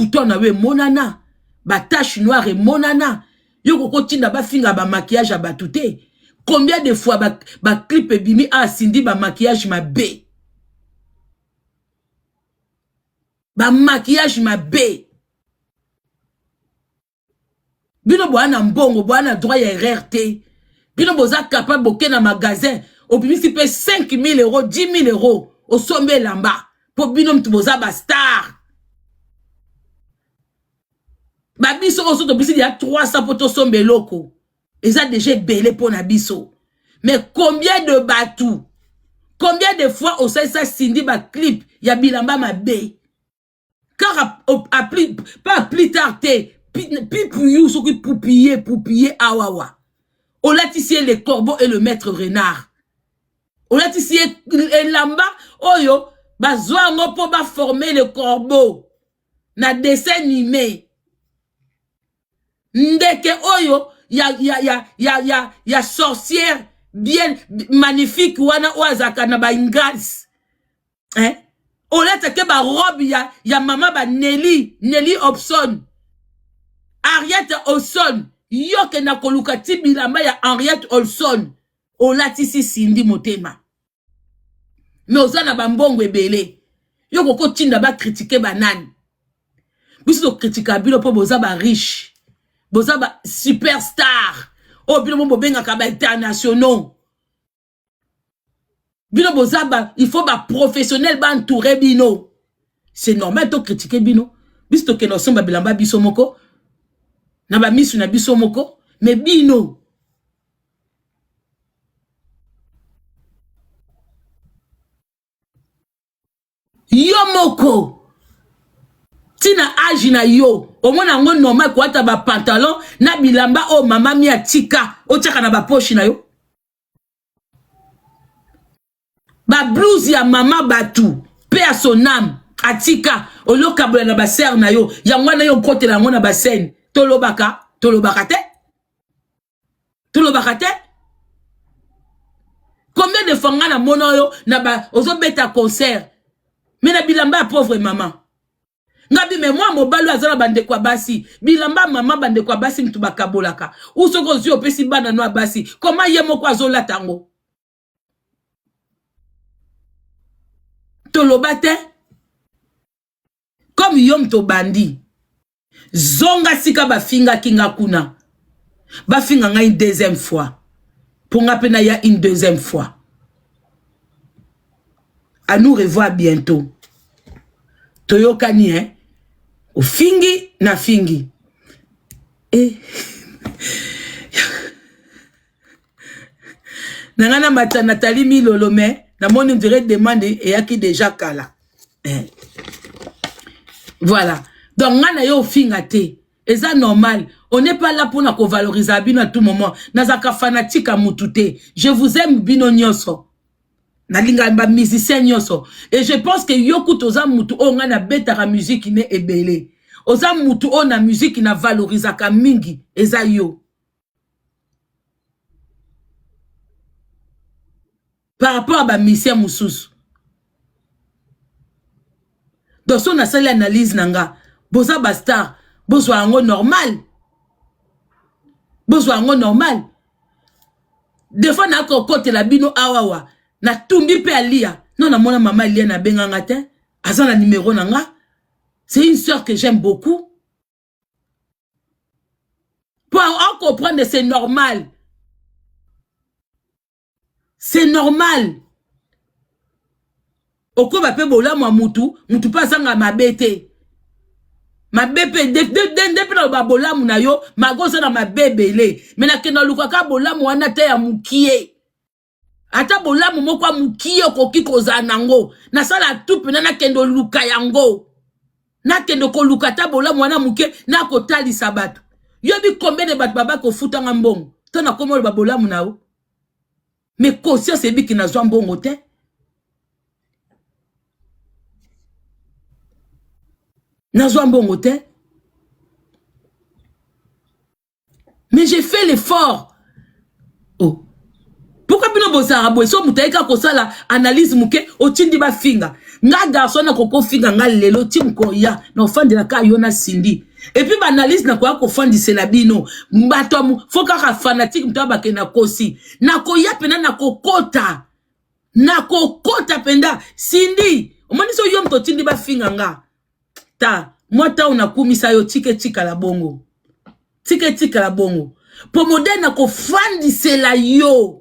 Babouton na yo emonana, batache noire emonana. Yo kokotinda bafinga bamaquillage ya bato te. Combien de fois baclip ba ebimi asindi ah, bamaquillage mabe, bamaquillage mabe. Bino boya na mbongo, boya na droit ya erreur te. Bino boza capable boke na magasin, obimisi mpe 5000 euros, 10 000 euros, osombi elamba mpo bino mutu boza bastar. Babiso oyo so tobisi ya 300 mpo tosomba eloko, eza deja ebele mpo na biso. Mais combien de bato, combien de fois osalisa Cindy baclip ya bilamba mabe? Kaka pas plus tard te, pipuyu soki pupiye pupiye awawa, olatisi ye le corbeau et le maître renard, olatisi ye elamba oyo bazwa yango mpo baforme le corbeau na dessin animé. Ndeke oyo ya, ya, ya, ya, ya, ya sorcière bien magnifique wana oyo azalaka na baingals, eh? Olatake barobe ya, ya mama ba Nelly, Nelly Hobson, Henriette Olson. Yo kenda koluka ti bilamba ya Henriette Olson, olatisi Cindy motema. Me oza na bambongo ebele, yo kokotinda bakritike banani? Biso tokritika bino mpo boza ba riche, boza ba superstar oyo bino mo bobengaka ba internationaux. Bino boza ba, il faut ba professionnel ba entourer bino. C'est normal to critiquer bino. Biso tokende osomba bilamba biso moko na ba misu na biso moko, mais bino yo moko tina age na yo omona yango normal koata ba pantalon na bilamba oyo mama mi atika otiaka na ba poche na yo, ba blouse ya mama batu pe ya son âme atika olokabola na basere na yo, yango wana yo okotela yango na basene. Tolobaka, tolobaka te, tolobaka te. Combien de fois nga na mona yo na ba ozobeta concert mais na bilamba ya pauvre mama ngabi? Me mwa mobali oyo aza na bandeko ya basi, bilamba mama bandeko ya basi mutu bakabolaka, u soki ozwi opesi bana no ya basi, koma ye moko azolata yango. Toloba te comme yo moto obandi zonga sika bafingaki nga kuna, bafinga ngai une deuxième fois mpo nga mpe naya une deuxième fois. À nous revoir bientôt. Toyokani, hein? Ofingi na fingi eh. Na nga na mata Nathalie Milolo, mais namoni on dirait demande eyaki déjà kala, eh. Voilà, donc nga na yo ofinga te, eza normal. On n'est pas là mpona kovaloriser bino à tout moment. Nazalaka fanatique ya mutu te. Je vous aime bino nyonso, nalingaka bamusicien nyonso et je pense que yo kutu oza mutu oyo ngai nabetaka musique ne ebele, oza mutu oyo na musique na valorisaka mingi, eza yo par rapport à bamusicien mosusu. Donc so nasali analyse na nga, boza bastar, bozwa yango normal, bozwa yango normal. Des fois nakokotela bino awawa, natumbi mpe alia non, namona mama Elia nabenganga te, aza na numero na nga. C'est une sœur que j'aime beaucoup. Pour en comprendre, c'est normal, c'est normal. Okoba mpe bolamu ya mutu, mutu mpe azanga mabe te, mabe mpe nde mpe naloba bolamu na yo mago oza na mabe ebele, me nakenda olukaka bolamu wana te ya mokie. Ata bolamu moko ya mokie okoki kozala nango, nasala tu mpena nakende oluka yango, nakende koluka ata bolamu wana moke, nakotalisa bato. Yobi combien de bato baba kofutanga mbongo to nakoma oloba bolamu na yo, mais conscience ebiki nazwa mbongo te. Nazwa mbongo te, mais j'ai fait l'effort. Oh, pourquoi? bino bozalaka boye? So moto ayeka kosala analyse moke, otindi bafinga nga. Garçon, nakoki kofinga nga lelo ti mokoya na ofandelaka yo na Cindy. Et puis baanalyse, nakoya kofandisela bino bato fo kaka fanatique. Moto abakende na kosi, nakoya mpena, nakokota, nakokota mpenza. Cindy, omoni so yo moto otindi bafinga nga ta mwa ntango nakumisa yo, tika etikala bongo, tika etikala bongo, mpo modele nakofandisela yo.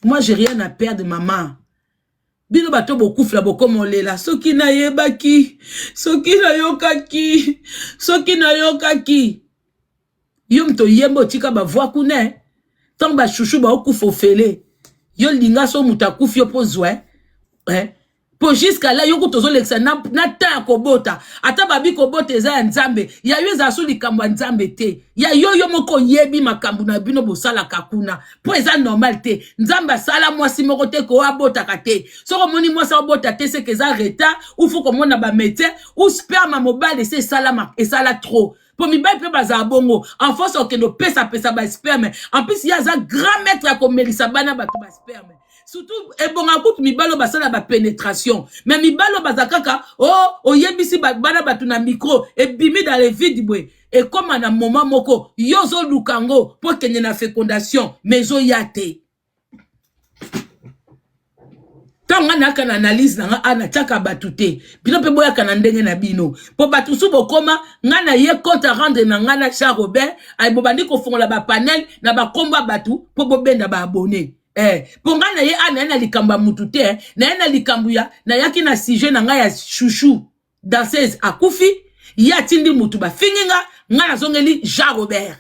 Moi, j'ai rien à perdre, mama. Bino bato bokufela, bokomolela. Soki nayebaki, soki nayokaki, soki nayokaki yo moto oyemba, otika bavoix kuna. Ntango bashushu baokufa ofele, yo linga so moto akufi yo mpo zwa, eh? Mpo jusqu'à là, yo kutu ozolekisa na temps ya kobota. Ata babi kobota eza ya Nzambe, ya yo ezala so likambo ya Nzambe te. Ya yo, yo moko oyebi makambo na bino bosalaka kuna, mpo eza normal te. Nzambe asala mwasi moko te ko abotaka te. Soki omoni mwasi abota te, seke eza retard ou faut komona bamédecin ou sperme mobali ese esalama, esala trop. Mpo mibali mpe bazala bongo, en force okende opesapesa basperme. En plus, ye aza grand maître ya komelisa bana bato basperme. Surtout ebonga kutu mibali oyo basala bapénétration, mais mibali oyo baza kaka o oh, oyebisi bana bato na micro, ebimi dans le vide boye. Ekóma na moment moko, yo ozoluka yango mpo okende na fécondation, mais ezoya te. Ntango nga nayaka na analyse na nga, a natiaka bato te. Bino mpe boyaka na ndenge na bino, mpo bato su bokoma. Nga na ye compte à rendre na nga na Jean Robert. Bobandi kofongola bapanel na bakombo ya bato mpo bobenda baabonnés. Mpo ngai na ye a naye na likambo ya mutu te, naye na likambo ya nayaki na sujet na ngai ya chouchou danseuse akufi. Ye atindi mutu bafingi nga, ngai nazongeli Jean Robert.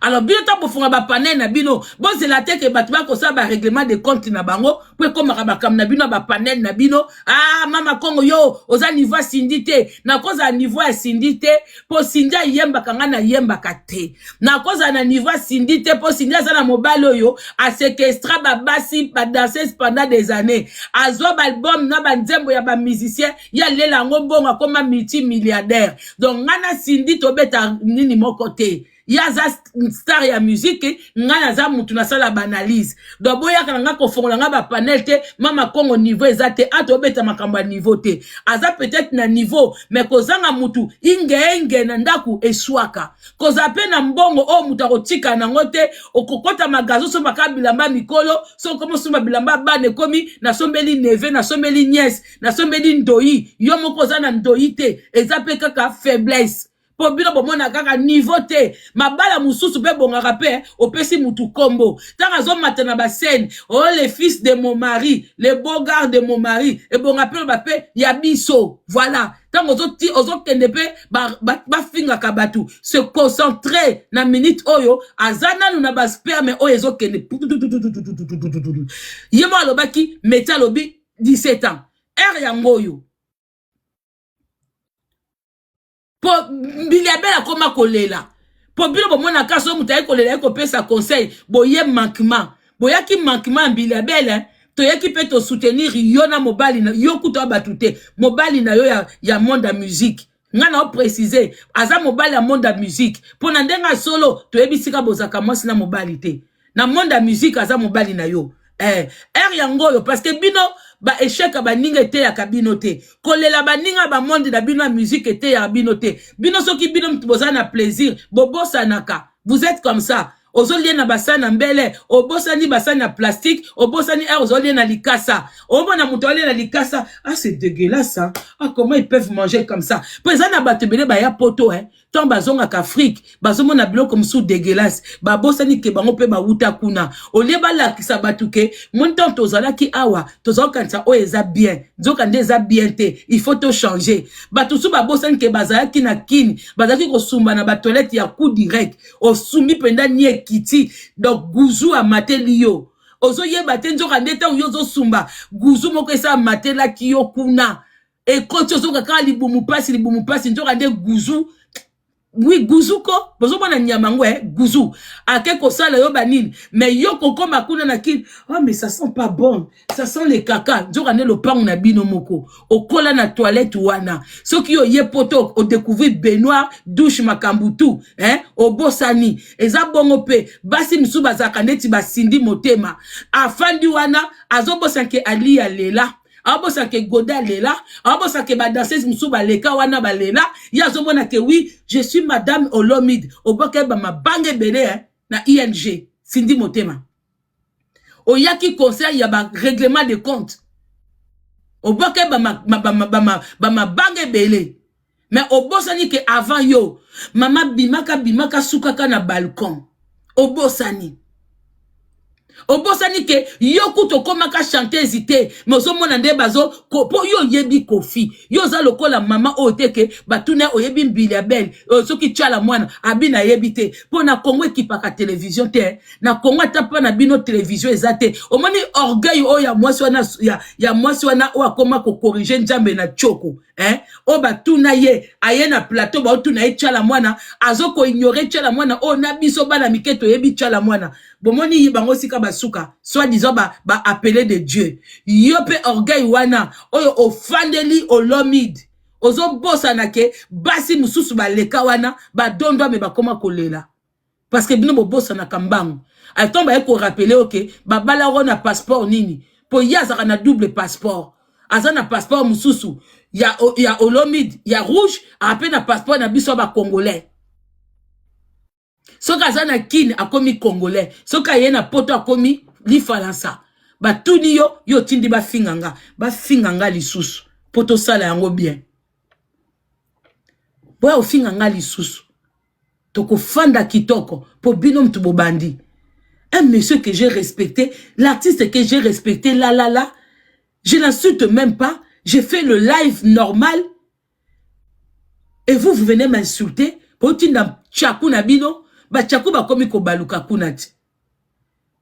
Alors bino, ntango bofunga bapanel na bino, bozela te ke bato bakosala barèglement de compte na bango, mpo ekomaka makambo na bino ya bapanel na bino. Ah, mama Kongo, yo oza niveau ya Cindy te. Nakozala niveau ya Cindy te, mpo Cindy ayembaka, ngai nayembaka te. Nakozala na niveau ya Cindy te, mpo Cindy aza na mobali oyo aséquestra babasi badanseuse pendant des années, azwa baalbum na banzembo ya bamusicien, ye alela yango mbongo, akoma multi milliardaire. Donc ngai na Cindy tobeta nini moko te. Ye aza star ya musique, ngai naza mutu nasala baanalyse. Donc boyaka na ngai kofongola ngai bapanel te. Mama Kongo, niveau eza te. Ata obeta makambo ya niveau te, aza peut-être na niveau, mais kozanga mutu ingeenge na ndako eswaka. Kozala mpe na mbongo oyo moto akotika nango te. Okokɔta magasin, osombaka bilamba mikolo. So okoma osomba bilamba bana, ekomi nasombeli neveu, nasombeli nièce, nasombeli ndoi. Yo moko oza na ndoi te. Eza mpe kaka faiblesse, mpo bino bomona kaka niveau te. Mabala mosusu mpe ebongaka mpe opesi mutu nkombo ntango azomata na bascène: "Oh, le fils de mon mari, le beau gars de mon mari." Ebonga mpe loba mpe ya biso. Voilà, ntango ozokende mpe bafingaka bato, se concentrer na minute oyo aza nanu na basperme oyo ezokende. Ye mo alobaki métier, alobi 17 ans ere yango oyo, mpo Mbilia Bel akóma kolela. Mpo bino bomonaka so moto aye kolela, aye kopesa conseil, boye manquement, boyaki manquement ya Mbilia Bel. Toyaki mpe tosoutenir yo na mobali na yo. Kuta bato te, mobali na yo ya monde ya musique. Ngai na oprécise, aza mobali ya monde ya musique, mpo na ndenge ya solo toyebi sika bozalaka mwasi na mobali te. Na monde ya musique aza mobali na yo. Ere yango oyo, parce que bino baéchec ya baninga eteyaka bino te. Kolela baninga bamonde na bino ya musique eteyaka bino te. Bino soki bino mutu boza na plaisir, bobosanaka. Vous êtes comme ça. Ozolia na basani na mbele, obosani basani na plastique, obosani ere ozolia na likasa. Omona moto alia na likasa: "Ah, c'est dégueulasse, hein? Ah, comment ils peuvent manger comme ça?" Mpo eza na bato ebele baya poto, hein? Ntango bazongaka Afrique, bazomona biloko mosusu dégueulasse, babosani ke bango mpe bawuta kuna. Olie balakisa bato ke moni ntango tozalaki awa, tozalaki oyo eza bien, nzoka nde eza bien te, il faut tochanger. Bato mosusu babosani ke bazalaki na kini, bazalaki kosumba na batoilette ya coup direct. Osumbi mpenza ni ekiti, donc guzu amateli yo, ozoyeba te. Nzoka nde ntango yo ozosumba, guzu moko esa amatelaki yo kuna, ekoti, ozoka kaka libumu pasi, libumu pasi, nzoka nde guzu. Oui, guzu ko bozomona nyama yango eh, guzu ake kosala yo banini, mais yo kokoma kuna na kini, oh mais ça sent pas bon, ça sent le caca. Nzoka nde lopango na bino moko okola na toilette wana. Soki yo ye poto odécouvrir baignoire, douche, makambo tout, hein, obosani. Eza bongo mpe basi misusu bazalaka neti basindi motema, afandi wana, azobosana ke alia lela, aobosana ke Goda lela, aobosana ke badanseuse mosusu baleka wana balela. Ye azomona ke oui, je suis madame Olomide. Obwaka ye bamabanga ebele, eh, na ing Sindi Motema. Oyaki concert ya barèglement de compte, obwaka ye bamabanga ebele, mais obosani ke avant yo mama bimaka bimaka sukaka na balcon. Obosani, obosani ke yo kutu okomaka chanteuse te, mais ozomona nde bazo mpo yo oyebi Kofi. Yo oza lokola mama oyo te ke batuna oyebi Mbili ya Bele, soki Tyala Mwana abi nayebi te, mpo na Kongo ekipaka televizio te. Na Kongo ata mpa na bino televizio eza te. Omoni orgueil oyo ya mwasi wana, ya mwasi wana oyo akoma kocorriger Nzambe na tioko, eh? Oyo batuna ye, aye na plateau, baotuna ye Tyala Mwana, azokoignorer Tyala Mwana oyo na biso bana mike toyebi Tyala Mwana. Bomoni ye bango sika basuka, soit disant ba appelé de Dieu. Yo mpe orgueil wana oyo ofandeli Olomide, ozobosana ke basi mosusu baleka wana, badondwa, me bakoma kolela parce que bino bobosanaka mbango. Aton baye korappeler oke babala yango na passeport nini, mpo ye azalaka na double passeport. Aza na passeport mosusu ya Olomide ya rouge, ape na passeport na biso ya bacongolais. Soki aza na Kine akomi congolais, soki aye na Poto akomi lifalansa. Batuni yo, yo otindi bafinga nga, bafinga nga lisusu mpo tosala yango bien. Boya ofinga nga lisusu, tokofanda kitoko mpo bino mutu bobandi. Un monsieur que j'ai respecté, l'artiste que j'ai respecté, là là là, je l'insulte même pas, j'ai fait le live normal et vous, vous venez m'insulter. Botinda tchaku na bino, batchaku bakomi kobaluka kuna ti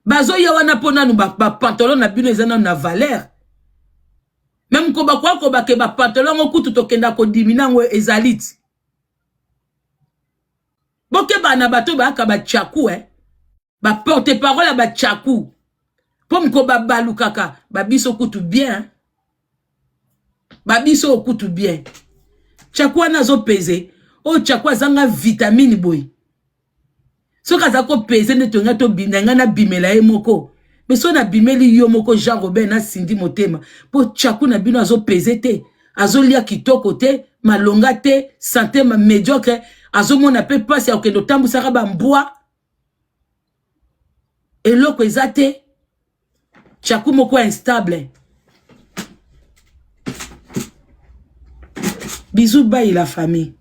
bazoya wana mpo nanu bapantalon na bino eza nanu na valeur. Même ko bakoya kobake bapantalon yango kutu tokenda kodimina yango ezali ti. Bokeba na bato bayaka batchaku, eh? Baporte parole ya batchaku, mpo moko babalukaka babiso kutu bien, babiso kutu bien. Tchaku wana azopese oyo, tchaku azanga vitamine boye. Soki aza kopese nde tonga tobinda, ngai nabimela ye moko. Me so nabimeli yo moko Jean Robert, nasindi motema mpo tchaku na bino azopese te, azolia kitoko te, malonga te, santé médiocre, azomona mpe mpasi ya kokende otambwisaka bambwa, eloko eza te. Tchaku moko instable. Bisous, bye la famille.